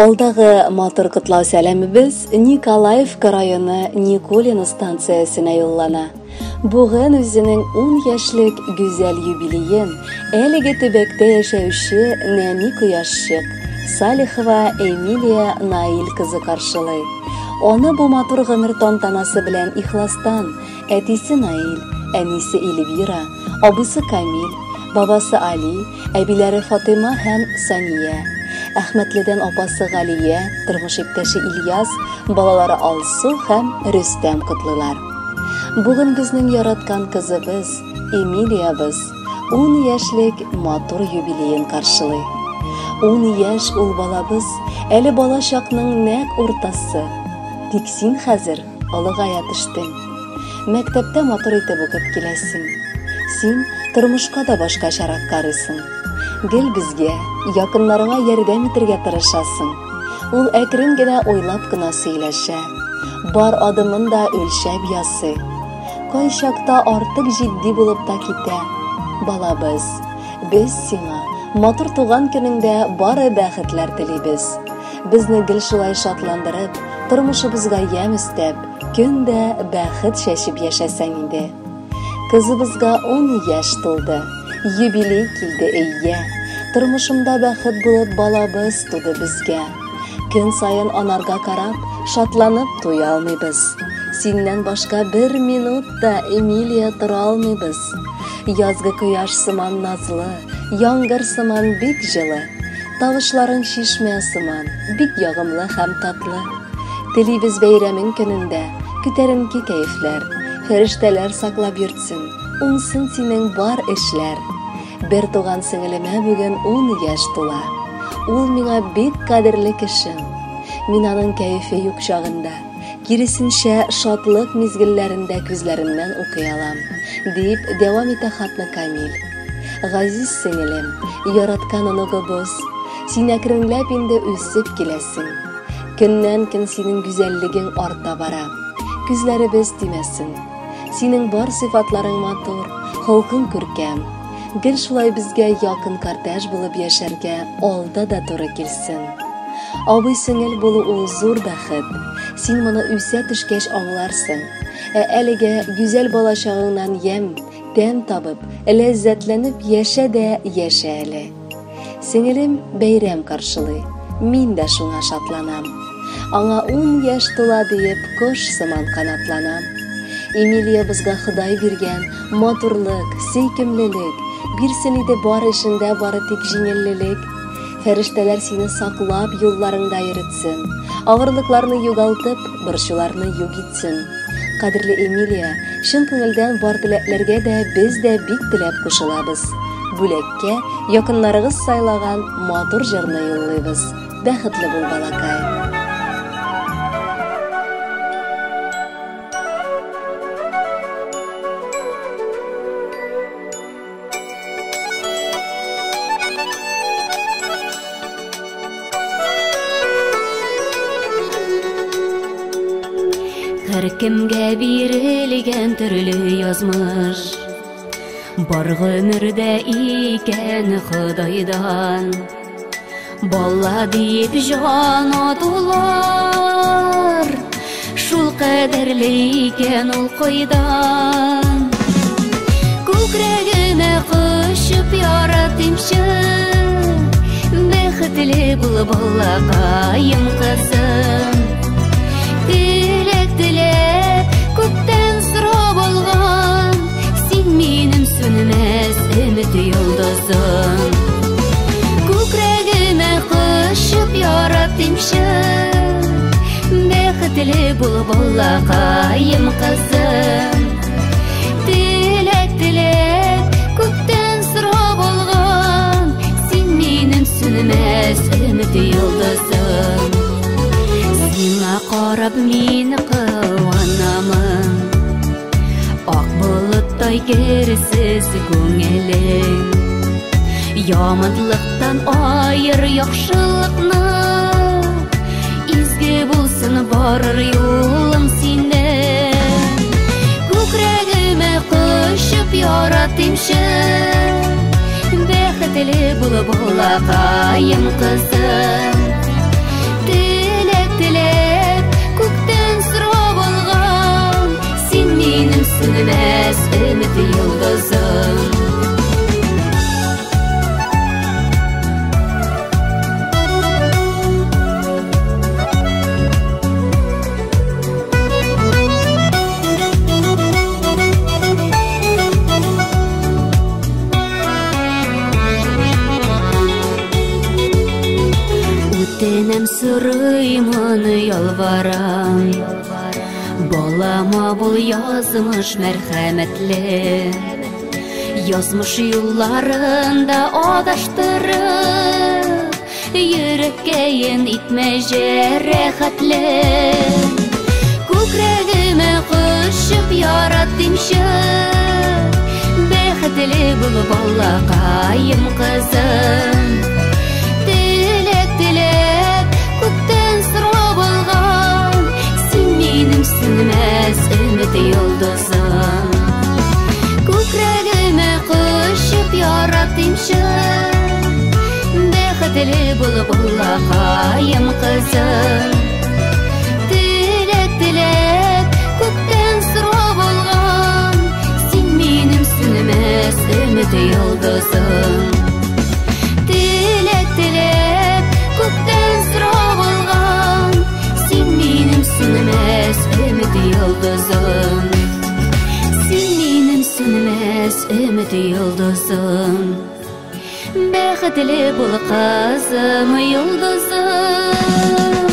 Алдагы матур котлау сәламебез Николаевка районы Никулино станциясенә юллана. Бүген үзенең 10 яшьлек гүзәл юбилеен әлеге төбәктә яшәүче нәни кояшчык Салихова Эмилия Наил кызы каршылый. Аны бу матур гомер тантанасы белән ихластан әтисе Наил, әнисе Эльвира, абыйсы Камил, бабасы Али, әбиләре Фатыйма һәм Сания, Әхмәтледән апасы Галия, тормыш иптәше Ильяс, балалары Алсу һәм Рөстәм котлыйлар. Бүген безнең яраткан кызыбыз Эмилиябыз 10 яшьлек матур юбилеен каршылый. 10 яшь ул балабыз, әле бала чакның нәкъ уртасы. Тик син хәзер олыгая төштең. Мәктәптә матур итеп укып киләсең. Син тормышка да башкачарак карыйсың. Гел безгә, якыннарыңа ярдәм итергә тырышасың. Ул әкрен генә уйлап кына сөйләшә. Бар адымын да үлчәп ясый. Кайчакта артык җитди булып та китә. Балабыз, без сиңа матур туган көнеңдә бары бәхетләр телибез. Безне гел шулай шатландырып, тормышыбызга ямь өстәп, көн дә бәхет чәчеп яшәсәң иде. Кызыбызга 10 яшь тулды. Юбилей килде өйгә. Тормышымда бәхет булып балабыз туды безгә. Көн саен анарга карап, шатланып туя алмыйбыз. Синнән башка бер минут та, Эмилия, тора алмыйбыз. Язгы кояш сыман назлы, яңгыр сыман бик җылы. Тавышларың чишмә сыман, бик ягымлы һәм татлы. Телибез бәйрәмең көнендә күтәренке кәефләр, фәрештәләр саклап йөртсен, уңсын синең бар эшләр. Бер туган сеңелемә бүген 10 яшь тула. Ул миңа бик кадерле кешем. Мин аның кәефе юк чагында, киресенчә, шатлык мизгелләрендә күзләреннән укый алам, дип дәвам итә хатны Камил. Газиз сеңелем, яраткан оныгыбыз, син әкренләп инде үсеп киләсең. Көннән-көн синең гүзәллегең арта бара. Күзләребез тимәсен. Синең бар сыйфатларың матур, холкың күркәм. Гел шулай безгә якын кардәш булып яшәргә алда да туры килсен. Абый сеңел булу ул зур бәхет. Син моны үсә төшкәч аңларсың. Ә әлегә гүзәл балачагыңнан ямь, тәм табып, ләззәтләнеп яшә дә яшә әле. Сеңелем бәйрәм каршылый, мин дә шуңа шатланам. Аңа 10 яшь тула диеп, кош сыман канатланам. Эмилиябызга Ходай биргән матурлык, сөйкемлелек, бирсен иде бар эшендә бары тик җиңеллелек. Фәрештәләр сине саклап юлларыңда йөртсен, авырлыкларны югалтып, борчуларны юк итсен. Кадерле Эмилия, чын күңелдән бар теләкләргә дә без дә бик теләп кушылабыз. Бүләккә якыннарыгыз сайлаган матур җырны юллыйбыз. Бәхетле бул, балакай. Һәркемгә бирелгән төрле язмыш, бар гомердә икән Ходайдан. Бала диеп җан атулар, шул кадәрле икән ул кайдан. Күкрәгемә кочып яратыймчы, бәхетле бул, балакаем кызым. Теләк теләп күктән сорап алган, син минем сүнмәс өмет йолдызым. Күкрәгемә кочып яратыймчы, бәхетле бул, балакаем кызым. Теләк теләп күктән сорап алган, син минем сүнмәс өмет йолдызым. Сиңа карап мин куанамын, ак болыттай керсез күңелең. Яманлыктан айыр яхшылыкны, изге булсын барыр юлың синең. Күкрәгемә кочып яратыймчы, бәхетле бул, балакаем кызым. сүнмәс өмет йолдызым. Үтенәм, сорыймын, ялварам, балама бул язмыш мәрхәмәтле. Язмыш юлларында адаштырып, йөрәккәен итмә җәрәхәтле. Күкрәгемә кочып яратыймчы, бәхетле бул, балакаем, кызым. Теләк теләп күктән сорап алган, син минем сүнмәс өмет йолдызым. Күкрәгемә кочып яратыймчы, бәхетле бул, балакаем, кызым. Теләк теләп күктән сорап алган, син минем сүнмәс өмет йолдызым. Теләк теләп күктән сорап алган, син минем сүнмәс өмет йолдызым. Син минем сүнмәс өмет йолдызым. Бәхетле бул, кызым, йолдызым.